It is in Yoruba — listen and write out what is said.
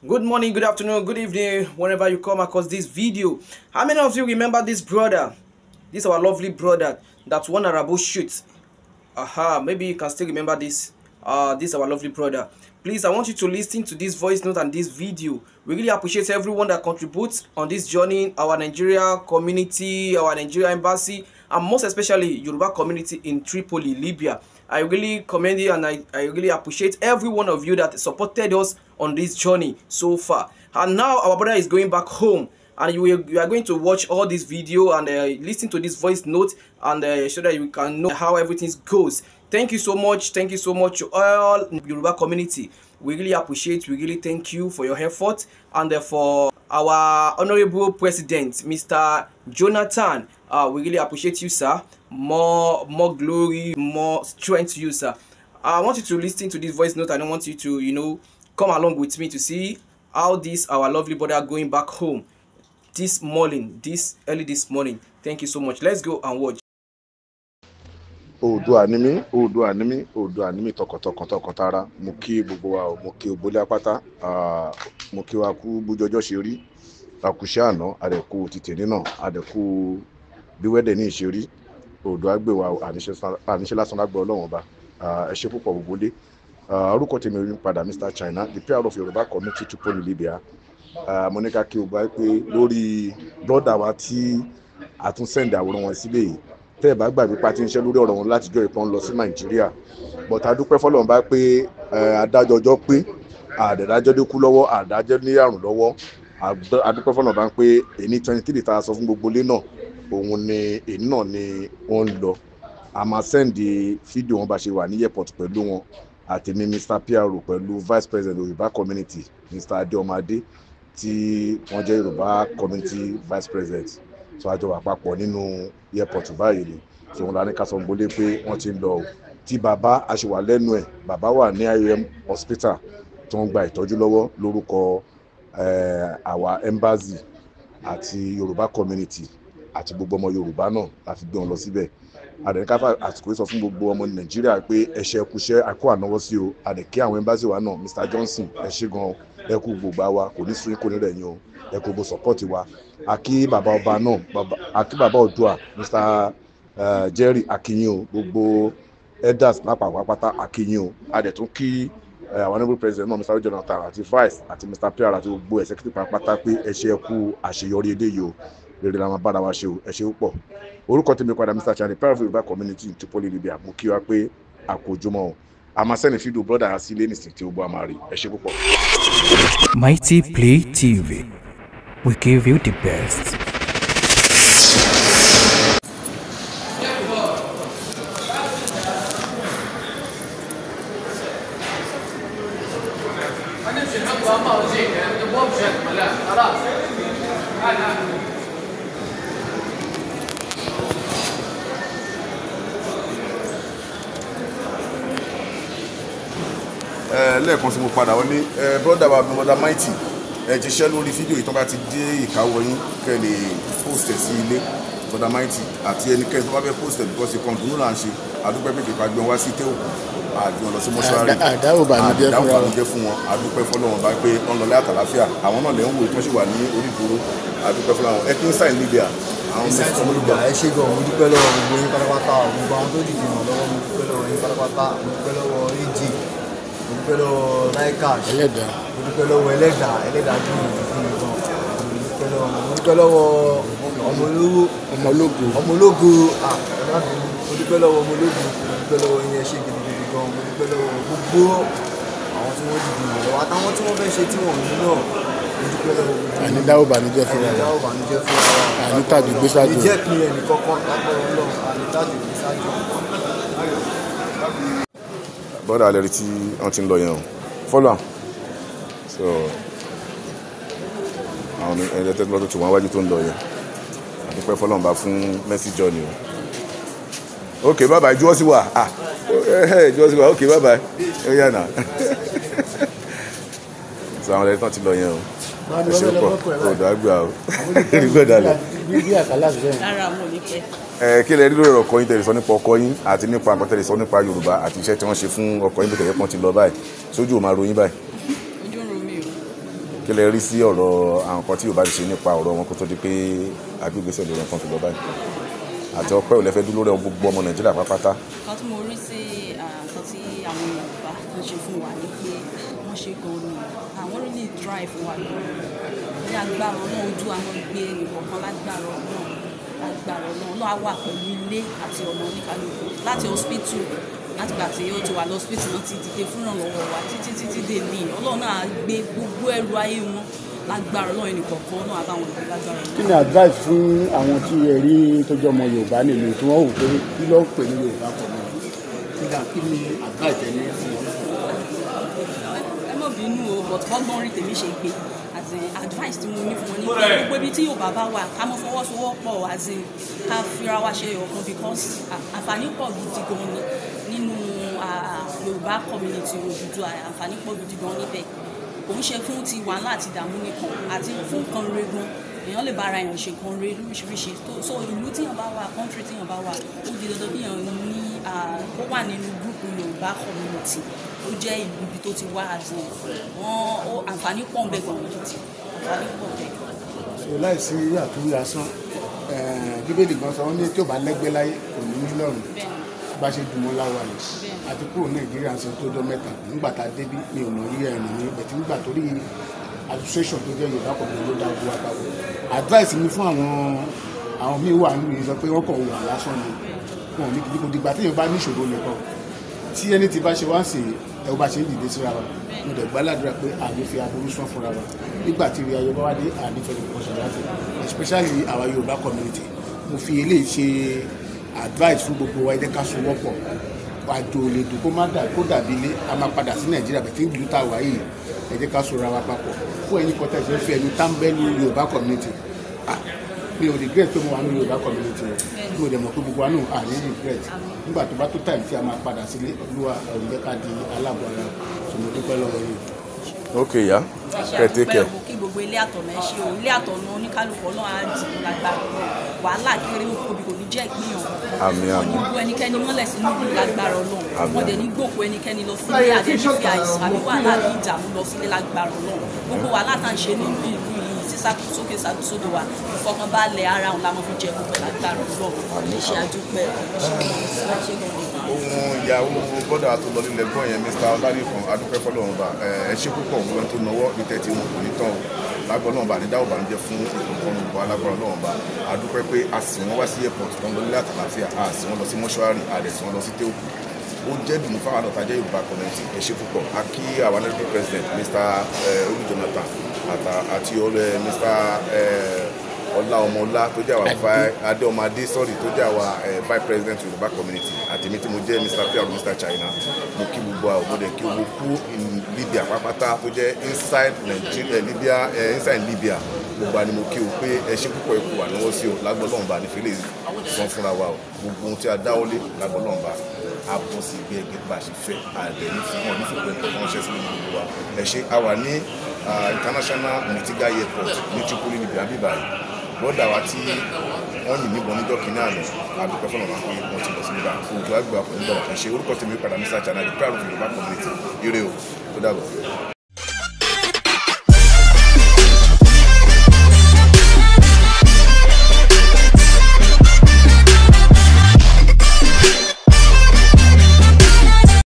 Good morning, good afternoon, good evening, whenever you come across this video. How many of you remember this brother? This our lovely brother that won Arabo shoot. Aha, maybe you can still remember this. This our lovely brother. Please, I want you to listen to this voice note and this video. We really appreciate everyone that contributes on this journey, our Nigeria community, our Nigeria embassy, and most especially Yoruba community in Tripoli, Libya. I really commend you and I really appreciate every one of you that supported us on this journey so far. And now our brother is going back home, and you are going to watch all this video and listen to this voice note and so that you can know how everything goes. Thank you so much. Thank you so much to all Yoruba community. We really appreciate, we really thank you for your effort, and for our honorable president, Mr. Jonathan. We really appreciate you, sir. More glory, more strength to you, sir. I want you to listen to this voice note. I don't want you to, you know, come along with me to see how this our lovely brother going back home this morning, this early this morning. Thank you so much. Let's go and watch. Oòduà ni mí, Oòduà ni mí, Oòduà ni mí tọkàntọkàn tọkàntara. Mo kí gbogbo wa o, mo kí ògbólé apáta, mo kí wa kú bójọjọ́ ṣe rí, àkùṣe àná, àdẹ̀kù tìtẹ̀ní náà, àdẹ̀kù bí wẹ́dẹ̀ ní ìṣe rí. Oòduà gbè wa o, àníṣe lásán lágbọ́ Ọlọ́run ọba. Ẹ ṣé púpọ̀ gbogbo lé. Orúkọ tèmi ò padà, Mr. China, the PR of Yorùbá community Tripoli, Libya. Mo ní ká kí o bá pé lórí brother wa tí a tún send àwòrán wọn sílé yìí. Tẹ́ ẹ̀ bá gbàgbé pa ti ń ṣe lórí ọ̀rọ̀ wọn látijọ́ ìpọ́n lọ sí Nàìjíríà, but a dúpẹ́ fọlọ́run bá pé adájọ́ ọjọ́ pé àdẹ̀dájọ́ dé kú lọ́wọ́, àdájọ́ ní àrùn lọ́wọ́. A dúpẹ́ fọlọ́run bá pé èní 23 tá a sọ fún gbogbo ilé náà, òun ni èní náà ni wọ́n ń lọ. A máa send fídíò wọn bá ṣe wà ní airport pẹ̀lú wọn, àti ní Mr. PRO pẹ̀lú Vice President Yorùbá Community, Mr. Adeomade, tí wọ́n jẹ́ Yorùbá Community Vice President. So a jọ wà papọ̀ nínú airport báyìí ni. So wọn la ní ká sọ gbolé pé wọ́n ti ń lọ o. Tí bàbá a ṣe wà lẹ́nu ẹ̀, bàbá wà ní IOM hospital tó ń gba ìtọ́jú lọ́wọ́ lórúkọ àwa embassy àti Yorùbá community àti gbogbo ọmọ Yorùbá náà la fi gbé wọn lọ síbẹ̀. Àdẹ̀káfà àsìkò sọ fún gbogbo ọmọ Nàìjíríà pé ẹ̀ṣẹ̀ kúṣẹ́ àkó ànáwọ́ sí o. Àdẹ̀kí àwọn embassy wa náà, Mr. Johnson, ẹ ṣé gan, ẹ kú gbogbo wa, kò ní sun kò ní rẹ̀ yín o, ẹ kú gbogbo support wa. Àkí bàbá ọba náà, àkí bàbá Oòduà, Mr. Jerry akínyìn o, gbogbo elders lápapọ̀ pátá akínyìn o. Àdẹ̀tún kí àwọn honourable president náà, Mr. Jonathan àti vice àti Mr. PR àti gbogbo executive pátá pé ẹ ṣé, ẹ kú àṣeyọrí eléyìí o. Rere la máa bára wa ṣe o, ẹ ṣé púpọ̀. Orúkọ tèmi padà, Mr. Chani, PR of Yorùbá community in Tripoli, Libya. Mo kí wa pé àkójọmọ́ o. A máa send fídíò brother sí ilé nìsín tí gbogbo a máa rí. Ẹ ṣé púpọ̀. Mighty Play TV, we give you the best. Lẹ́ẹ̀kan tí mo padà wọlé, brother wa, brother Mighty, ẹ ti ṣẹ́ lórí fídíò yìí tó bá ti dé ìkáwọ́ yín kẹ́ lè post ẹ̀ sí ilé. Brother Mighty àti ẹnikẹ́ni tó bá fẹ́ post ẹ̀, because ìkan dùnú là ń ṣe. Àdúpẹ́ pé kíkà gbé wọn wá sí ìtẹ́ òkú, àgbẹ̀ wọn lọ sí mọ́ṣúárì, àdáwò bànújẹ́ fún wọn. Àdúpẹ́ fọlọ́wọn bá pé wọ́n lọ lé àtàláfíà, àwọn náà lè ń wò tó ṣì wà ní orí ìdúró. Àdúpẹ́ fọlọ́wọn. Ẹ kí ń sáìn Libya. Ẹ ṣé gan, mo dúpẹ́ lọ́wọ́ gbogbo yín pátápátá, gbogbo àwọn tó dìde ràn lọ́wọ́, mo dúpẹ́ lọ́wọ́ yín pátápátá, mo dúpẹ́ lọ́wọ́ AJ, mo dúpẹ́ lọ́wọ́ Naikash, mo dúpẹ́ lọ́wọ́ Ẹlẹ́dàá, Ẹlẹ́dàá dùn mí fún mi gan, mo dúpẹ́ lọ́wọ́ ọmọ olówó, ọmọ ológo, mo dúpẹ́ lọ́wọ́ ọmọ ológo, mo dúpẹ́ lọ́wọ́ yín, ẹ ṣé gidigidi gan, mo dúpẹ́ lọ́wọ́ gbogbo àwọn tí wọ́n dìde ràn lọ́wọ́ àtàwọn tí wọ́n fẹ́ ṣe tí wọ́n ní náà, mo dúpẹ́ lọ́wọ́ gbogbo. Àní dáwọ́ bànújẹ́ fún wa, àní dáwọ́ bànújẹ́ fún wa, àní tàbí gbé sájò, ìjẹ́ pin ẹnì kọ̀ọ̀kan lápá Ọlọ́run, àní tàbí gbé sájò. Brother alẹ́ rí tí wọ́n ti ń lọ yẹn o, follow am. So àwọn ẹlẹ́tẹ́gbọ́n tó ti wọ́n wájú tó ń lọ yẹn, àdúpẹ́ fọlọ́n bá fún Mercy journey o. Ok, bye bye, juwọ́ sí wa, ah, juwọ́ sí wa, ok, bye bye, ó yà nà. So àwọn ẹlẹ́tẹ́ ti lọ yẹn o, ẹ ṣé pọ̀, kò dàgbà o, rí gbọ́dọ̀ lẹ̀. Kí lẹ rí lórí ọ̀rọ̀ ọkọ yín tẹ̀lé sọ nípa ọkọ yín àti nípa nǹkan tẹ̀lé sọ nípa Yorùbá àti iṣẹ́ tí wọ́n ṣe fún ọkọ yín bó tẹ̀lé pọ́n ti lọ báyìí, sójú ò máa ròyìn báyìí? Ojú ń ro mi o. Kí lẹ rí sí ọ̀rọ̀ àwọn kan tí Yorùbá ti ṣe nípa ọ̀rọ̀ wọn kó tó di pé agbègbèsẹ̀ lórí nǹkan fi lọ báyìí? Àti ọpẹ́ ò lẹ́fẹ́ dúró rẹ̀ gbogbo ọmọ Nàìjíríà pátápátá. Nǹkan tí mo rí sí nǹkan tí àwọn Yorùbá tó ṣe fún wa ni pé wọ́n ṣe gan ni, àwọn really try fún wa gan ní agbára náà, ojú àwọn gbé nìkọ̀ọ̀kan lágbára náà, lágbára náà náà wà pẹ̀lú ilé àti ọ̀nà oníkálukú láti hospital, láti gbà tí ó ti wà lọ́sípítù náà ti dìde fún ìrànlọ́wọ́ wa títí títí dé ní Ọlọ́run náà gbé gbogbo ẹrù ayé wọn lágbára Ọlọ́run ẹnìkọ̀ọ̀kan náà àbáwọn ìlú lágbára. Kí ni advice fún àwọn tí ẹ rí tó jẹ́ ọmọ Yorùbá nílùú tí wọ́n wò pé kí ló ń pè ní Yorùbá pọ̀ mọ́? Kí ni advice ẹ ní fún wọn? Ẹ má bínú o, but bọ́gbọ́n rí tèmi ṣe gbé as in advice tí mo ní fún wọn ní pé gbogbo ibi tí Yorùbá bá wà ká mọ fọwọ́sowọ́pọ̀, as in ká fira wa ṣe ọ̀kan, because àǹfààní pọ̀ gidi gan ni nínú Yorùbá community Odùduwà, àǹfààní pọ̀ gidi gan níbẹ̀. Kò ń ṣe fún ti wàhálà àti ìdààmú nìkan, àti fún nǹkan rere gan, èèyàn lè bá ara èèyàn ṣe nǹkan rere lóríṣiríṣi. So ìlú tíyàn bá wà, country tíyàn bá wà, ó di dandan kíyàn ní kó wà nínú group Yorùbá community. Ó jẹ́ ìlú ibi tó ti wá, àti wọ́n àǹfààní pọ̀ ń bẹ gan gidi, àǹfààní pọ̀ bẹ́ẹ̀. So láìsí àtúwí asán, Bíbélì gan sọ wọ́n ní tí ò bá lẹ́gbẹ́ láyé kò ní ní lọ́run. Bá ṣe dùnmọ́ láwa yìí àti kúrò Nàìjíríà ń ṣe tó jọ mẹ́ta nígbà tá a débí mi ò mọ̀ rí ẹ̀rìn mi bẹ̀tí nígbà tó rí association tó jẹ́ Yorùbá community ló dá gbogbo àpapọ̀. Advice mi fún àwọn míì wà nínú yìí sọ pé wọ́n kàn wà lásán ni, wọn ò ní kò dìgbà téèyàn bá níṣòro nìkan tí ẹni tí bá ṣe wá sí ẹ bá ṣe ń dìde síra wa. Mo dẹ̀ gbàládùra pé àní fi aburú sán fúnra wa nígbà tí ìrìn ayọ̀ bá wá dé, àní fẹ́ lè kọ́ láti especially our Yorùbá community. Mo fi eléyìí ṣe advice fún gbogbo wa, ẹ jẹ́ ká sowọ́pọ̀. Àjò lè dùn kó má dà kó dàbí ilé, a máa padà sí Nàìjíríà bẹ̀tí ìlú tá a wà yìí, ẹ jẹ́ ká sora wa papọ̀. Fún ẹ̀yin kan tẹ̀sí fi ẹnu táńbẹ́lú Yorùbá community, mi ò regret pé mo wà ní Yorùbá community rẹ̀, mi ò dẹ̀ mọ̀ pé gbogbo wa náà à ní regret nígbà tó bá tó time tí a máa padà sílé. Olúwa ọ̀run jẹ́ ká di aláàbọ̀ ara, so mo dúpẹ́ lọ́wọ́ yìí. Ok ya, kẹ́ take care. Kí gbogbo ilé àtọ̀nà ẹ ṣe o, ilé àtọ̀nà oníkálukú Ọlọ́run á dì í lágbára, wàhálà kéré òbí kò ní jẹ́ ìpínyàn, Àmín, àmín. wọ́n ní bú ẹnikẹ́ni mọ́lẹ̀ sínú ìlú lágbára Ọlọ́run, wọ́n dẹ̀ ní gbòkú ẹnikẹ́ni lọ sílé àdéhùn fi àìsàn àbí wàhálà àbí ìdààmú lọ sílé lágbára Ọlọ́run. Gbogbo wàhálà tá à ń ṣe nínú ìlú yìí, sísá sókè sódò wa, ìfọkànbalẹ̀ ara òun la mọ̀ fi jẹ gbogbo ẹ̀ lágbára Ọlọ́run. Ẹ ṣé àdúpẹ́. Ohun ìyàwó bọ́dà tó lọ nílẹ̀ gbọ́n yẹn, Mr. Ọlánìkan, adúpẹ́ fọlọ́run bá ẹ ṣe púpọ̀. Òun tó náwó ní tẹ́tí wọn kò ní tán o lágbọ́n náà bá ní dáwọ́ bànújẹ́ fún ìkọ̀kọ̀run bọ́ alágbára náà bá. Adúpẹ́ pé a sì wọ́n wá sí airport tó ń lọ nílẹ̀ àtàlàfíà, a sì wọ́n lọ sí mọ́ṣúárì, a dẹ̀ sì wọ́n lọ sí téòkù. Ó jẹ́ dùnú fáwọn àdọ̀tà jẹ́ Yorùbá community. Ẹ ṣe púpọ̀. A kí àwọn honorable president Mr. Olú Jonathan àti ọ̀rẹ́ Mr. Ọlá ọmọọlá tó jẹ́ àwa Adéọmọadé, sorry, tó jẹ́ àwa vice president Yorùbá community, àti èmi tí mo jẹ́ Mr. PR Mr. China. Mo kí gbogbo àwọn ọmọdé, kí gbogbo kú in Libya pátápátá tó jẹ́ inside Nigeria, Libya, inside Libya, gbogbo àni mo kí o pé ẹ ṣe púpọ̀, ikú wà lọ́wọ́ sí o lágbọ́lọ́mba ní fílẹ̀ san fúnra wa o. Gbogbo ohun tí a dáwọ́lé lágbọ́lọ́mba a bọ́ sí ibi ẹgbẹ́ bá a ṣe fẹ́ àdẹ̀ ní fún wọn ní fún pẹ̀lú ránṣẹ́ sílẹ̀ gbogbo wa. Ẹ ṣe. A wà ní International Mitiga Airport ní Tripoli, Libya bíbáyìí. Bọ́dà wa tí wọ́n yìn níbọn níjọ́ kínní àná, àdúpẹ́ fọlọ́mà pé wọ́n ti lọ sí nígbà òjò àgbà ọkùnrin gbọ́dọ̀. Ẹ ṣe. Orúkọ tèmi padà, Mr. China, the proud of Yorùbá community. Ire o, ó dàbọ̀.